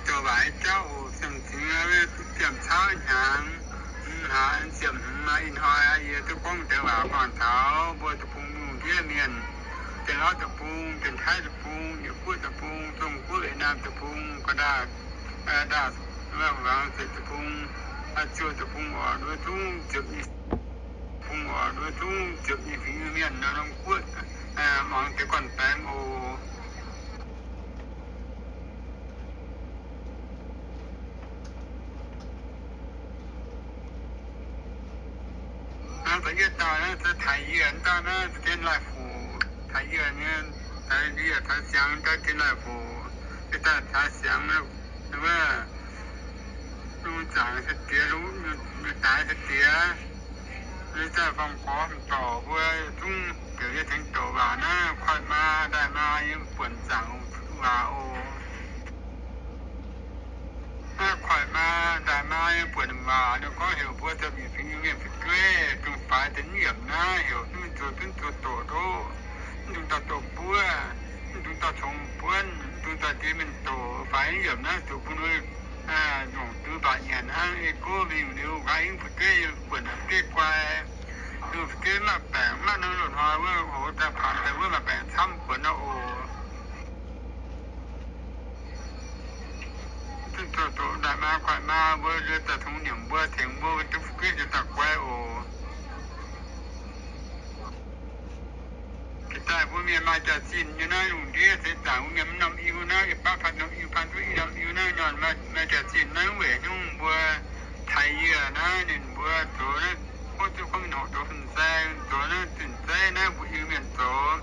Douc waac nyei jauv oc. Siemv cingx ziepc cauv hnyangx, hmz hlaax ziepc hmz ih hnoi yie duqv gorngv deix waac buangh taux mbuo deic-bung lungh ndiev mienh, Janx-Lauv deic-bung, Janx-Taiv deic-bung, Yietc Guoqv deic-bung, Zong Guoqv, Yietc Naamh deic-bung, Ga'ndaah, Ga'ndaah, Laauv Hmuangx deic-bung, Aa Ziouh deic-bung oc, nduov zungv ziepc nyeic, bung oc, nduov zungv ziepc nyeic fingx mienh nor, Norm Guoqv muangx deix gorn-baengx oc. Naaiv za'yietv dauh naaiv se taaix yie dauh naaiv, za'gengh Lai-Fuc taaix yie nyei, taaix yie taaix siangx dauh, za'gengh Lai-Fuc, za'gengh taaix siangx wuov, lungh zaangc se diex, lungh daaix se diex, lungh zaangc fangx gorx m'dorc mbuo zungv bieqc yie tengx douc waac naaiv, koiv maa ndaaih maa yie buonc zaangc waac oc. Naaiv koiv maa ndaaih maa nyei buonc waac nor gorngv heuc mbuo ziepc nyeic fingx Iu-Mienh fu'jueiv dongh faix deix yiemc naaiv heuc mv dungx zoux, mv dungx zoux doqc ndoqv, mv dungx daaih doqc buov, mv dungx daaih congx buonv, mv dungx daaih ndie mienh doqc. Faix yiemc naaiv zuqc bun mbuo longc dui mbaatc nyanc hnangv. Ei gouv mingh liuz nqa'haav fu'jueiv buonc deix guai, liuz fu'jueiv maaih baengc, maaih norm loz-hnoi wuov hoz daaih faaux daaih wuov maaih baengc camv buonc nor oc. Duqv zoux doqc ndaaih maa koiv maa mbuo liuz daaih tongx nyiemc mbuo tengx mbuo duqv fu'jueiv njiec daaih guai oc. Jiex daaih mbuo mienh maaih jaax-zinh nyei naaiv lungh ndiev seix zaangc mbuo mienh mv norm Iu naaiv, yietc baav paan norm Iu, paan duqv i norm Iu naaiv, nyuonh maaih jaax-zinh naaiv, weic hnyouv mbuo taaix yie naaiv ninh mbuo zoux naaiv, gorngv duqv gorngv mingh horqc zoux fin-saeng, zoux naaiv zinh zeiv naaiv mbuo Iu-Mienh zoux.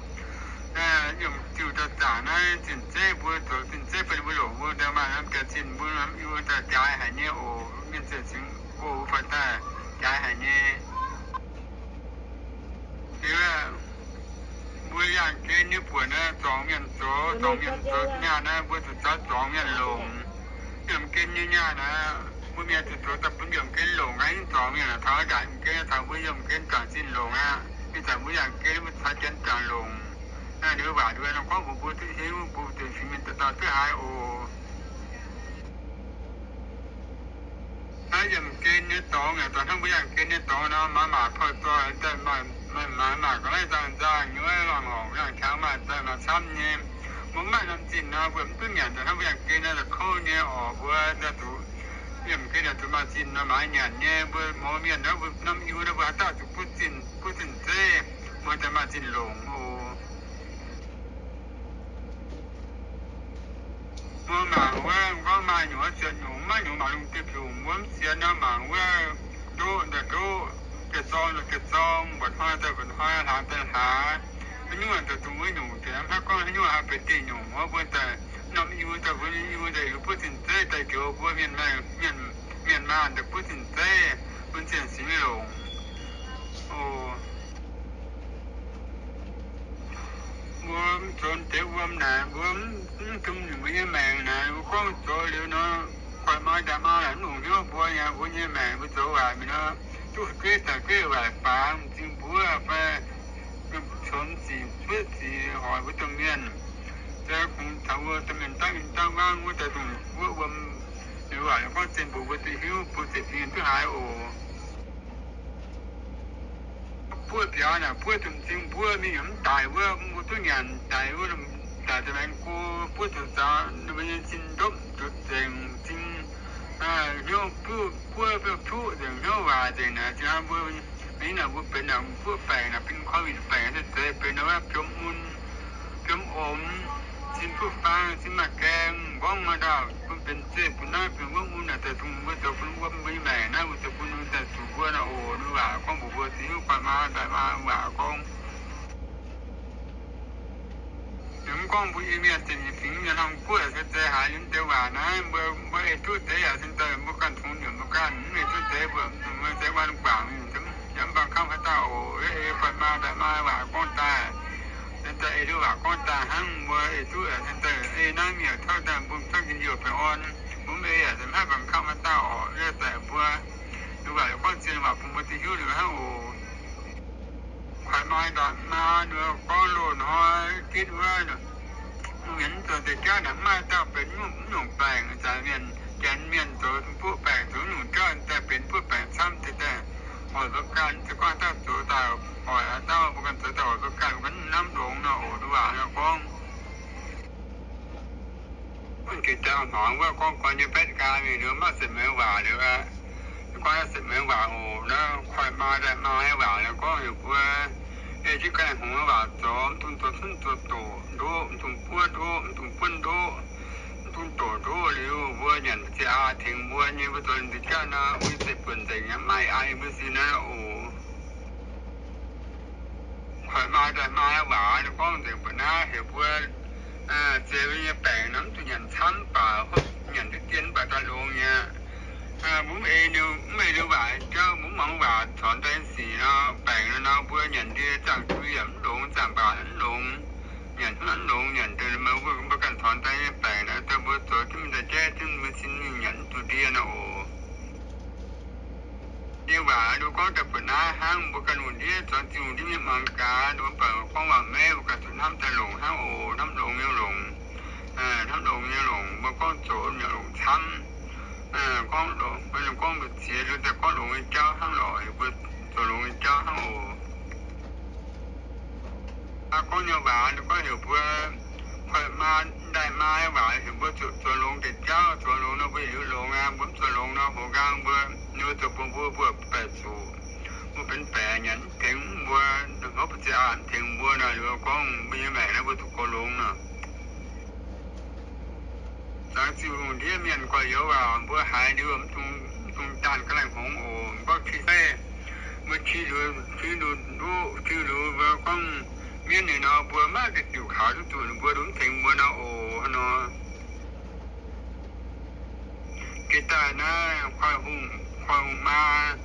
Yiem diuh daaih zaangc naaiv zinh zeiv mbuo zoux zinh zeiv bun ninh mbuo longc, mbuo daaih maaih norm jaax-zinh mbuo norm Iu daaih jaaix haic nyei oc. Mienh ziouc cingx go fai daaih jaaix haic nyei. Liuz, mbuo yangh gen nyei buonc naaiv, zuangx mienh zoux, zuangx mienh zoux nyaanh naaiv, mbuo zuqc caux zuangx mienh longc. Yiemh gen nyei nyaanh naaiv, mbuo mienh zuqc zoux daaih bun yiemh gen longc, nqa'haav zuangx mienh taux jangx yiemh gen, taux mbuo yiemh gen juangc zinh longc aqv. Ih zanc mbuo yangh gen mbuo caux janx juangc longc. Naaiv liuz waac nduov nor gorngv mbuox mbuo duqv hiuv, mbuo zuqc fingx mienh dauh dauh duqv haiz oc. Naaiv yiemh gen nyei dorngx yaac dongh hnangv mbuo yangh gen nyei dorngx nor, maaiz maac poi zoih daaih, maaiz maac ga'naaiv nzaang nzaang nyei, laangh horngc laangh qangx maaih daaih maaih camv nyei. Mbuo mv maaih norm zinh nor, mbuo mv duqv nyanc dongh hnangv mbuo yangh gen nor, daaih kouv nyei oc. Mbuo daaih zuqc yiemh gen yaac zuqc maaih zinh nor, maaiz nyanc nyei. Mbuo mouz mienh nor, mbuo norm Iu nor, mbuo haaix dauh zuqc butv zinh, butv zinh zeiv, mbuo daaih maaih zinh longc oc. Mbuo mangc wuov gorngv maaih nyungc zuotc nyungc, maiv nyungc mangc lungh duih mbiungc, mbuo mv sienx nor mangc wuov ndoqv daaih ndoqv, deix zorng daaih deix zorng, mba'hnoi daaih mba'hnoi, hlaax daaih hlaax. Haaix nyungc daaih dongh wuov nyungc deix, maiv gorngv haaix nyungc haaix benx dieh nyungc, mbuo daaih norm Iu daaih, mbuo Iu daaih liuz butv zinh zeiv daaih njoux mbuo mienh, mienh maanh daaih butv zinh zeiv bun zienh singx longc. Oc. Mbuo mv zoux deix wuom naaic, mbuo mv, mv dungx nimc mbuo nyei maengc naaic. Mbuo gorngv zoux liuz nor, koiv maa ndaaih maa naaic mv longc hnyouv mbuo nyei, mbuo nyei maengc mbuo zoux waaic mingh nor, duqv fu'jueiv daaih gueiv waaic baac m'zing mbuov fai cunx zic buov zic hoic mbuo domh mienh. Se kungx taux mbuo domh mienh dangv in dangv mangv wuov daaih dongh wuov wuom liuz waaic gorngv zien mbuox mbuo duqv hiuv, mbuo ziepc fingx duqv haiz oc. Buov biaux naaic, buov zuqc m'zing mbuov mingh yaac mv daic wuov, mbuo duqv nyanc daic wuov, daic daaih maengx go, buov zuqc zaux ninh mbuo nyei sin ndopv zuqc nzengc m'zing, hnyouv buov, buov tuqv nzengc, hnyouv waaic nzengc naaic. Zinh hnangv mbuo, mbuo benx naaic buov baengc naaic, benx COVID baengc, se zeiz benx wuov biomv mun, biomv omx, sin fuqv faang, sin maaih gaeng, m'nqorngv maaih ndaauh, bun benx zeiv, bun naaiv benx wuov mun naaic, daaih dongh mbuo zoux bun wuom mbuo nyei maengc naaiv, mbuo zoux bun ninh daaih zuqc mbuo naaic oc. Ninh waac gorngv mbuox mbuo, hiuv guanh maa, daaih maa waac gorngv. Yie mv gorngv mbuo Iu-Mienh zinh nyei fingx nyei hnangv guoqv se zei haaix nyungc deix waac naaiv, mbuo, mbuo ei duqv deix yaac sin daaih mbuo ganh tungx nyiemc mbuo ganh, mv ei duqv deix mbuo, mbuo deix wuov guangc yaac mv baac kamv haaix dauh oc. Ei guanh maa daaih maa waac gorngv daaih, sin daaih ei duqv waac gorngv daaih hnangv. Mbuo ei duqv yaac sin daaih ei naaiv mienh tov daaih mbuo tov njien-youh baengh orn. Mbuo mv ei yaac se mv haih baac kamv haaix dauh oc. Yie daaih mbuo duqv waac gorngv zien waac bun mbuo duqv hiuv liuz hnangv oc. Kuaaic maa ndaaih maa nor gorngv loz-hnoi gitv wuov, Mienh zoux deix jauv naaic mv maaih dauh benx mv nyungc baengc. Zanc mienh, janx mienh zoux buov baengc, zoux nyungc jauv daaih benx buov baengc camv deix daaih. Oix mbuo ganh se gorngv dauh zoux daaih oix dauh, mbuo ganh zoux daaih oix mbuo ganh, mbuo ganh hnamv longx nor oc. Nduov waac nor gorngv, jiex daaih hmuangx wuov gorngv gorn nyei baeqv nqaai mingh, mv baac setv mueiz waac liuz, gorngv setv mueiz waac oc. Naaiv koiv-maa daaih maa nyei waac liuz gorngv heuc mbuo ei jienv ganh hngongx waac zoux, mv dungx zoux cunv zoux doqc ndoqv, mv dungx buov ndoqv, mv dungx buonv ndoqv, mv dungx doqc ndoqv liuz, mbuo nyanc ziangh aqc tengx mbuo nyei, mbuo zoux deix jauv nor, mbuo zeiv-buonc nzengc nyei, maiv aa mbuo sin naaiv oc. Koiv-maa daaih maa waac gorngv nzengc mbuo naaiv heuc mbuo ziex nyei baengc nor mv zuqc nyanc camv, mv baac hopv nyanc diqv dien mv baac daaih longx nyei. Mbuo mv ei, mv ei waac jauv, mbuo mv muangx waac corc daaih sic nor, baengc nor, mbuo nyanc ndie zaangh jui yaac mv longx, zaangh mbac mv longx, nyanc hnangv mv longx, nyanc deix mbuo, mbuo ganh corc daaih nyei baengc nor, daaih mbuo zoux jienv mingh daaih jaiv jienv mbuo sin mingh nyanc mv zuqc ndie nor oc. Nyei waac nduov gorngv daaih mbuoqc naaiv hnangv, mbuo ganh lungh ndiev, zuangx ziuh lungh ndiev mienh muangx gaax, nduov baac gorngv waac-meiv, mbuo ganh zuqc hnamv daaih longc hnangv oc. Hnamv longx nyei longc, hnamv longx nyei longc, mbuo gorngv zoux nyei longc camv. Gorngv longx, gorngv mbu'ziex nduov daaih gorngv longx nyei jauv hnangv lorqc, mbuo zoux longx nyei jauv hnangv oc. Aa, gorngv nyei waac nduov gorngv heuc mbuo koiv-maa daaih maa nyei waac heuc mbuo zuqc zoux longx deix jauv. Zoux longx nor mbuo yietc liuz longx aqv. Mbuo mv zoux longx nor hoz nqaang mbuo, ninh mbuo zoux bun mbuo, mbuo baeqc zuqc, mbuo benx baeqc nyanc mv tengx mbuo, hopv ziangh aqc mv tengx mbuo nor, liuz gorngv mbuo nyei maengc naaiv mbuo zuqc goux longx nor. Zuangx ziuh lungh ndiev mienh gorx-youz waac mbuo haiz liuz mv dungx, mv dungx daanh ga'naaiv hngongx oc. Gorngv qiex, mbuo qiex liuz, qiex liuz nduqv, qiex liuz mbuo gorngv mienv ninh nor, mbuo maiv deix diuc kaux duqv zuqc ninh mbuo, mv tengx mbuo nor oc. Hnangv nor, jiex daaih naaiv koiv-hungh, koiv-hungh maa,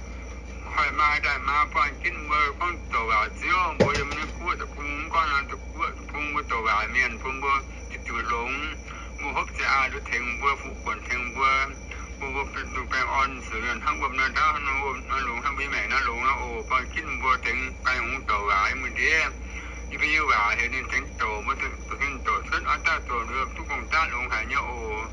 koiv-maa daaih maa buangh jienv mbuo gorngv douc waac ziouv, mbuo yiem naaiv guoqv deic-bung, mv gorngv naaiv deic-guoqv deic-bung, mbuo douc waac mienh bun mbuo diuc diuc longx. Mbuo hopv ziangh aqc nduov tengx mbuo, fu-guonc tengx mbuo, mbuo, mbuo duqv baengh orn zuqc hnangv wuom nor ndaauv, hnangv wuom nor longx, hnangv mbuo nyei maengc nor longx nor oc. Buangh jienv mbuo tengx ganh hngongx douc waac yiem mbuo ndiev. Yie mbuo nyei waac heuc ninh tengx douc, mbuo tengx douc cuotv, oix daaih douc nduov duqv gong-daqv longx haic nyei oc.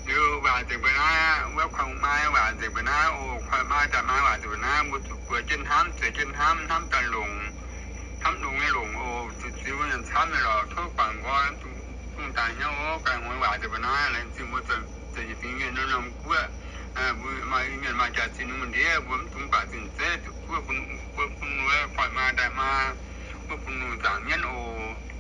Liuz waac nzengc mbuo naaiv, wuov koiv-maa waac nzengc mbuo naaiv oc. Koiv-maa daaih maa waac nzengc mbuo naaiv, mbuo zuqc buoz jienv hnamv, zueiz jienv hnamv, hnamv daaih longc, hnamv longx nyei longc oc. Zuqc ziux nyanc camv nyei lorqc, tov guangc nqoi, dongh daaih hnyouv oc. Ganh hngongx waac nzengc mbuo naaiv, laengz zingh mbuo zoux, zoux nyei fingx mienh norm-norm guoqv, mbuo maaih Iu-Mienh maaih jaax-zinh nyei ndiev, mbuo mv dungx baac zinh zeiv zuqc guoqv bun, guoqv bun wuov koiv-maa daaih maa, guoqv bun lungh zaangc mienv oc.